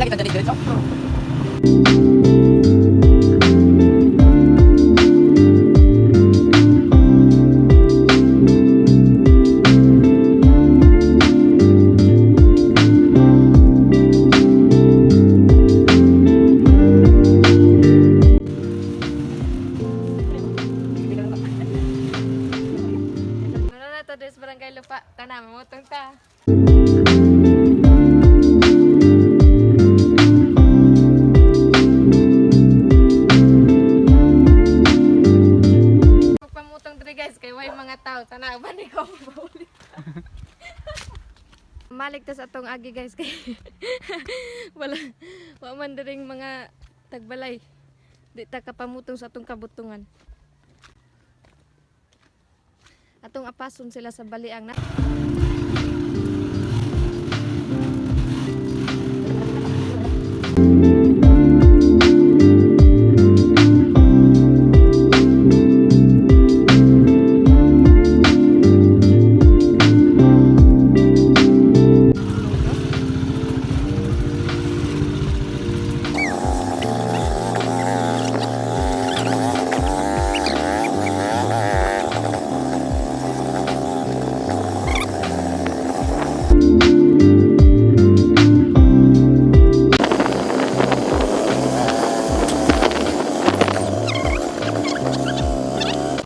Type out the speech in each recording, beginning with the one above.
Kita dali diretso. Ano na to sa Barangay Lupa. Tana, mamutong ta. Pagpamutong diri, guys, kay way mga tao. Tana, ba ni ko mabaulit. Malik ta sa atong agi, guys, kay wala wa man diring mga tagbalay. Di ta kapamutong sa atong kabutungan. Atong apason sila sa baliang na.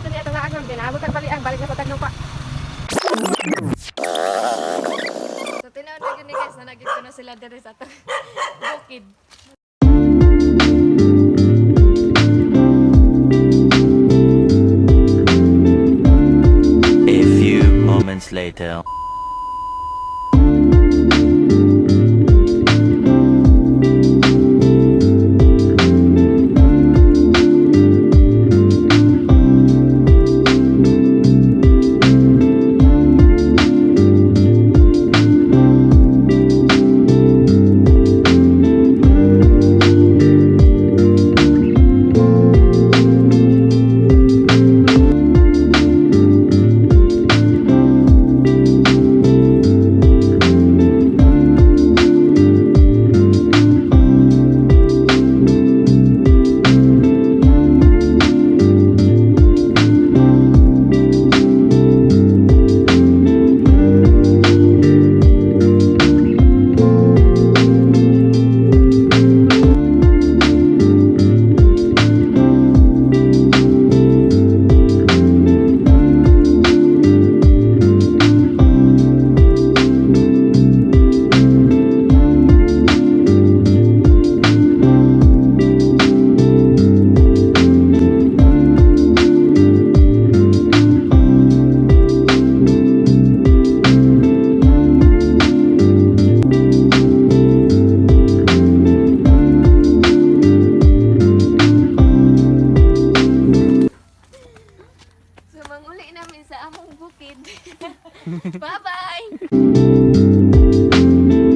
Ito niya itong naagam, ginaabot ang baliang, balik na sa taglupa. So tinuod na gyud ni, guys, na nagit ko na sila diri sa atong bukid. A few moments later.